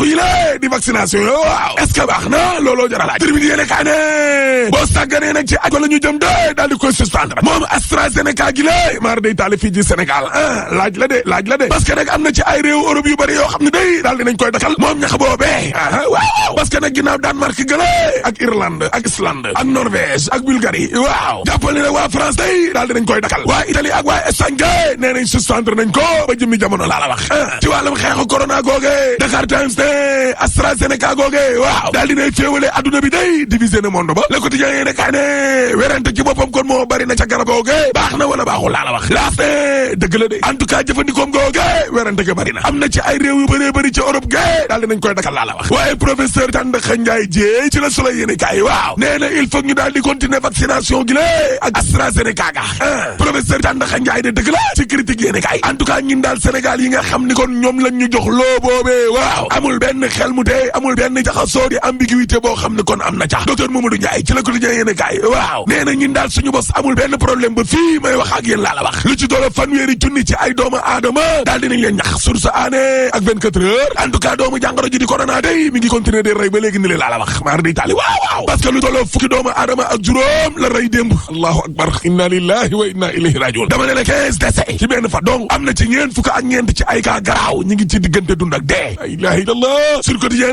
ñaxu yi la di vaccination yo waaw est-ce que baax na looloo jar a laaj tribune yéene kaa ne boo sàgganee nag ci aj la ñu jëm de daal di koy suspendre moom AstraZeneca gi la maar day taale fii ci Sénégal laaj la de parce que nag am na ci ay réew Europe yu bari yoo xam ne day daal dinañ koy dakal moom ñax boobee waaw parce que nag ginnaaw Danemark gële ak Irlande ak Islande ak Norvège ak Bulgarie waaw jàppal ne waa France day daal dinañ koy dakal waa Italie ak waa Espagne ga nee nañ suspendre nañ ko ba jëmmi jamono laa la wax ci wàllum xeexu corona googe Dakar Times ne AstraZeneca googe waaw daal dinay féewale adduna bi day divisé na monde ba Le Quotidien yéene kaa ne werante ci boppam kon moo bari na ca garab googe baax na wala baaxul laa la wax laas ne dëgg la de en tout cas jëfandikoom googe werante ga bari na am na ci ay réew yu bëree bëri ci Europe ga daal dinañ koy dakal laa la wax waaye professeur Tandakha Ndiaye Dièye ci la Soleil yéene kaay waaw nee na il faut ñu daal di continuer vaccination gi lée ak AstraZeneca ga professeur Tandakha Ndiaye de dëgg la ci critique yéene kaay en tout cas ñun daal Sénégal yi nga xam ni kon ñoom lañ ñu jox loo boobee waaw amul benn xel mu tey amul benn jaxasoo di ambiguïté boo xam ne kon am na ca docteur Mamadou Ndiaye ci la ko liggéey yéene kaay waaw nee na ñun daal suñu bos amul benn problème ba fii may wax ak yéen laa la wax lu ci doole fanweeri junni ci ay doomu aadama daal dinañ leen ñax source aané ak 24 heures en tout cas doomu jàngoro ji di corona day mi ngi continuer de rey ba léegi ni le laa la wax maar di taali waaw parce que lu tolloo fukki doomu aadama ak juróom la rey démb allahu akbar inna lillahi wa inna ilayhi rajiun dama ne la 15 décès ci benn fa donc am na ci ñeent fukk ak ñeent ci ay cas garaaw ñi ngi ci diggante dund ak dee la ilaha illallah sur quotidien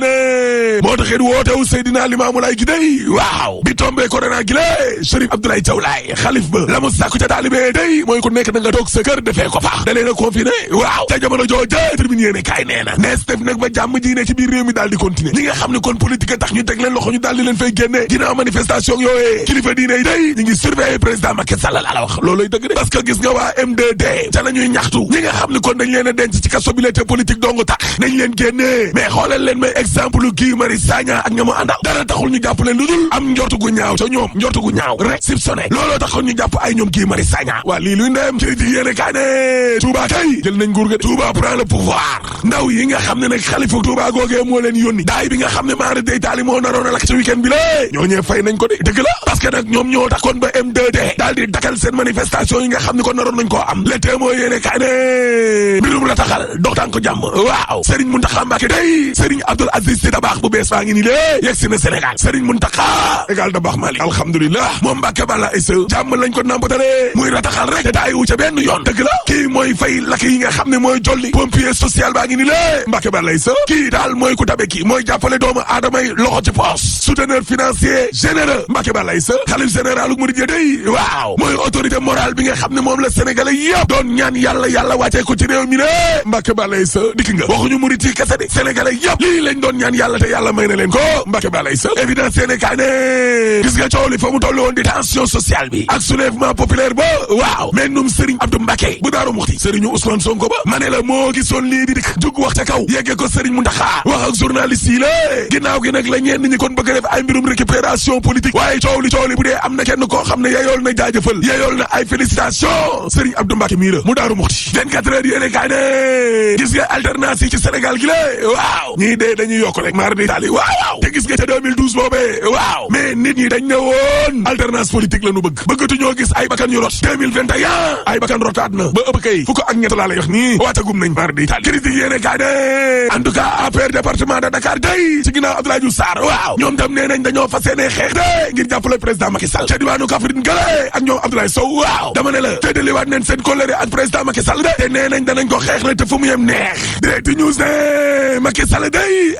moo taxit wootewu Seydina Limaamu Laay gi day waaw bi tombé corona gi lée Chérif Abdoulaye Thiaw Laye xalif ba la mu sàkku ca taalibe day mooy ku nekk da nga toog sa kër defee ko fa da leen a confiné waaw ca jamono jooje tribune yéene kaay nee na nees def nag ba jàmm ji ne ci biir réew mi daal di continuer ñi nga xam ne kon politique a tax ñu teg leen loxo ñu daal di leen fay génne ginnaaw manifestation yooyee kilifa diine yi day ñu ngi surveiller président Macky Sall laa la wax looloy dëgg de parce que gis nga waa M2D ca la ñuy ñaxtu ñi nga xam ne kon dañ leen a denc ci kaso bi la te politique dong tax nañ leen génnee mais xoolal leen may exemple Guy Marius Sagna ak ña mu àndal dara taxul ñu jàpp leen lu dul am njortu gu ñaaw ca ñoom njortu gu ñaaw rek soupçonné looloo taxoon ñu jàpp ay ñoom Guy Marius Sagna waa lii luy ndeyam ci yéene kaa ne Touba kay jël nañ nguur ga Touba prend le pouvoir ndaw yi nga xam ne nag xalifa Touba googee moo leen yónni daay bi nga xam ne maara day taali moo naroon a lakk ci week-end bi lée ñooñee fay nañ ko de dëgg la parce que nag ñoom ñoo tax kon ba M2D daal di dakal seen manifestation yi nga xam ne kon naroon nañ koo am le témoin yéene kaa ne mbirum la taxal dox tànk ko jàmm waaw Serigne Mountakha Mbacké day Serigne Abdoul Aziz Sy Dabakh bu bees baa ngi nii lée yegg si na Sénégal Serigne Mountakha égal Dabakh Malick alhamdulilah moom Mbacké bala ay sa jàmm lañ ko nampatale muy rataxal rek te daay wu ca benn yoon dëgg la kii mooy fay lakk yi nga xam ne mooy jolli pompier social baa ngi nii lée Mbacké bala ay sa kii daal mooy ku tabe kii mooy jàppale doomu aadama yi loxo ci poos souteneur financier généreux Mbacké bala ay sa xalif général Mouride day waaw mooy autorité morale bi nga xam ne moom la sénégalais yëpp doon ñaan yàlla wàccee ko ci réew mi ne Mbacké bala ay sa dikk nga waxuñu Mouride yi kese de sénégalais yëpp lii lañ doon ñaan yàlla te yàlla may na leen ko Mbacké bala ay sa évidence yéene kaa ne gis nga coow li fa mu toll woon di tension sociale bi ak soulèvement populaire ba waaw mais num Serigne Abdou Mbacké bu Daaru Muxti Serigne Ousmane Sonko ba ma ne la moo gisoon lii di dik jug wax ca kaw yeggee ko Serigne Mountakha wax ak journaliste yi lée ginnaaw gi nag la ñenn ñi kon bëgg a def ay mbirum récupération politique waaye coow li bu dee am na kenn koo xam ne yeyool na jaajëfal yeyool na ay félicitations Serigne Abdou Mbacké mii la mu Daaru Muxti 24 heures yéene kaay ne gis nga alternance yi ci Sénégal gi lée waaw ñii dee dañuy yokk rek maar di taali waaw te gis nga ca 2012 boobee waaw mais nit ñi dañ ne woon alternance politique la nu bëggatuñoo gis ay bakkan yu rot 2021 ay bakkan rotaat na ba ëpp kay fukk ak ñett laa lay wax nii waatagum nañ maar di taali critique yéene kaay ne en tout cas APR département de Dakar day ci ginnaaw Abdoulaye Diouf Sarr waaw ñoom tam nee nañ dañoo fas yéene xeex de ngir jàppale président Macky Sall ca diwaanu Kaffrine gale ak ñoom Abdoulaye Sow waaw dama ne la féddaliwaat neen seen kóllëre ak président Macky Sall de te nee nañ danañ ko xeex le te fu mu yem neex Direct News ne Macky Sall day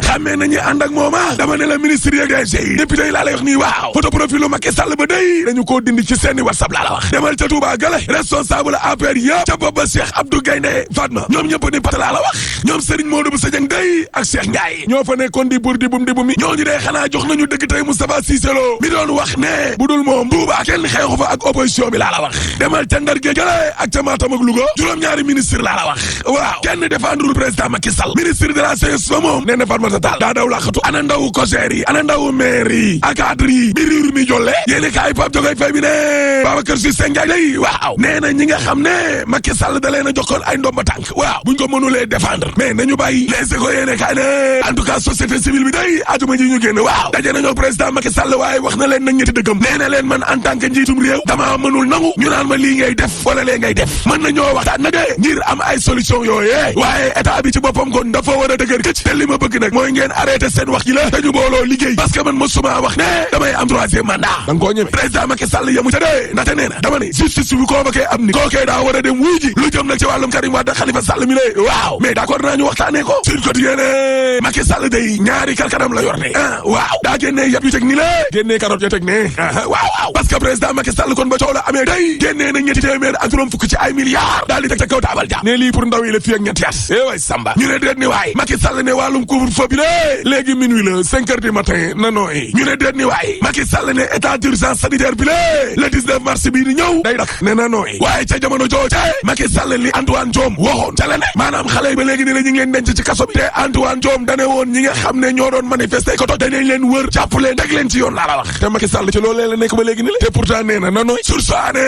xamee nañu ànd ak mooma dama ne la ministre yeeg DG yi député yi laa lay wax nii waaw photo profilu Macky Sall ba day dañu koo dindi ci seeni WhatsApp laa la wax demal ca Touba gale responsable APR yëpp ca booba Cheikh Abdou Gaynde Fatma ñoom ñëpp ni pat laa la wax ñoom Serigne Modou Bousso Dieng day ak Cheikh Ndiaye ñoo fa nekkoon di bur di bum mi ñooñu dee xanaa jox nañu dëgg tey Moustapha Cissé Lo mi doon wax ne bu dul moom Touba kenn xeexu fa ak opposition bi laa la wax demal ca Ndar géej gale ak ca Matam ak Louga juróom-ñaari ministre laa la wax waaw kenn défendrul président Macky Sall ministre de la jeunesse ba moom nee na Fatmata Tall daa daw laqatu ana ndaw COJER yi ana ndaw maire yi ak cadre yi bi riir mi jolle yéeni kaay Pape Jogoy Faye bi ne Babacar Sy Ndiaye day waaw nee na ñi nga xam ne Macky Sall da leen a joxoon ay ndomba tànk waaw buñ ko mënulee défendre mais nañu bàyyi les éco yéene kaay ne en tout cas société civile bi day ajuma ji ñu génn waaw daje nañoo président Macky Sall waaye wax na leen nag ñetti dëggam nee na leen man en tant que njiitum réew dama mënul nangu ñu naan ma lii ngay def wala lee ngay def mën nañoo waxtaan nag ngir am ay solution yooyee waaye état bi ci boppam kon dafa war a dëgër këcc te li ma bëgg nag mooy ngeen arrêté seen wax ji la dañu booloo liggéey parce que man mosuma wax ne damay am troisième mandat da nga koo ñeme président Macky Sall yamu ca dee ndaxte nee na dama ne justice bi convoqué am ni kookee daa war a dem wuy ji lu jëm nag ci wàllum Karim Wade Khalifa Sall mi lay waaw mais d'accord naa ñu waxtaanee ko sur quotidien ne Macky Sall day ñaari karkanam la yor ne waaw daa génnee yab yu teg ni la génnee carotte ya teg ne waaw parce que président Macky Sall kon ba coow la amee day génnee na ñetti téeméer ak juróom fukk ci ay milliards daal di teg ca kaw taabal ja ne lii pour ndaw yi la fii ak ñetti at way Samba ñu ne déet ni waay Macky Sall ne wàllum couvre-feu bi lé léegi minuit la 5 heures du matin na nooy ñu ne déet ni waay Macky Sall ne état d'urgence sanitaire bi lé le 19 mars bii di ñëw day dak ne na nooy waaye ca jamono jooje Macky Sall li Antoine Diome waxoon ca la ne maanaam xale yi ba léegi ne na ñu ngi leen denc ci kaso bi te Antoine Diome dane woon ñi nga xam ne ñoo doon manifester ko toj danañ leen wër jàpp leen teg leen ci yoon laa la wax te Macky Sall ci loolee la nekk ba léegi ni la te pourtant nee na nooy sursaane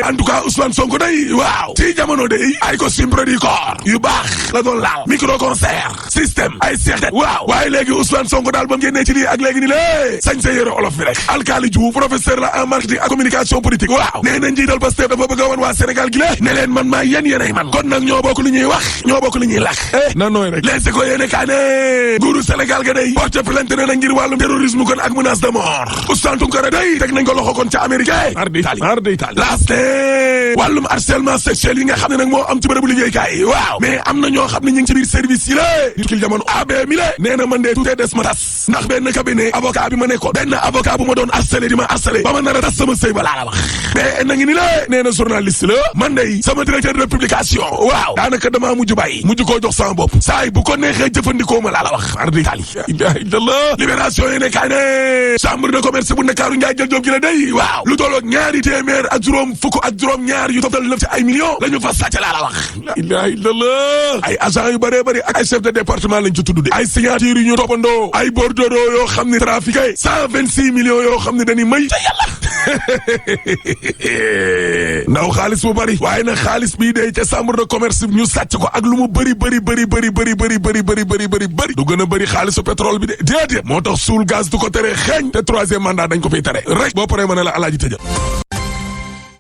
en tout cas Ousmane Sonko day waaw ci jamono day ay costume produit corps yu baax la doon laal micro concert système ay seextet waaw waaye léegi Ousmane Sonko daal ba mu génnee ci lii ak léegi ni lée sañ sa yëre olof bi rek Alkali Diouf professeur la en marketing ak communication politique waaw nee na njiital Pastef dafa bëgg a wan waa Sénégal gi la ne leen man maa yéenay man kon nag ñoo bokk li ñuy wax ñoo bokk li ñuy lakk na nooy rek les écoles yéene kaa ne nguuru Sénégal ga day porte plainte na ngir wàllum terrorisme kon ak menace de mort Ousmane Tounkara day teg nañ ko loxo kon ca Amérique mar d' Italie laaste wàllum harcèlement sexuel yi nga xam ne nag moo am ci bërëbu liggéeykaay yi waaw mais am na ñoo xam ne ñu ngi ci biir service yi la ditkil jamono AB mi la nee na man de tuutee des ma tas ndax benn cabinet avocat bi ma nekkoon benn avocat bu ma doon harcelé di ma harcelé ba ma nar a tas sama sëy ba laa la wax mais na ngi ni la nee na journaliste la man de sama directeur de publication waaw daanaka damaa mujj bàyyi mujj koo jox sama bopp saay bu ko neexee jëfandikoo ma laa la wax ardi tali ilaha illallah libération yi ne kaay ne chambre de commerce bu Ndakaaru njaay jël joob gi la day waaw lu tolloog ñaari téeméer ak juróom fukk ak juróom ñaar yu toftal lëf ci ay millions la ñu fa sàcc laa la wax la ilaha illallah ay agent yu bëree bëri ak ay chef de département lañ ci tudd de ay signature yu ñu toppandoo ay bordereau yoo xam ne trafiqué 126 millions yoo xam ne dañuy may te yàlla ndaw xaalis bu bëri waaye nag xaalis bii day ca chambre de commerce ñu sàcc ko ak lu mu bëri du gën a bëri xaalisu pétrole bi de déedéet moo tax suul gaz du ko tere xeeñ te troisième mandat dañ ko fiy tere rek boo paree ma ne la alaaji tëjal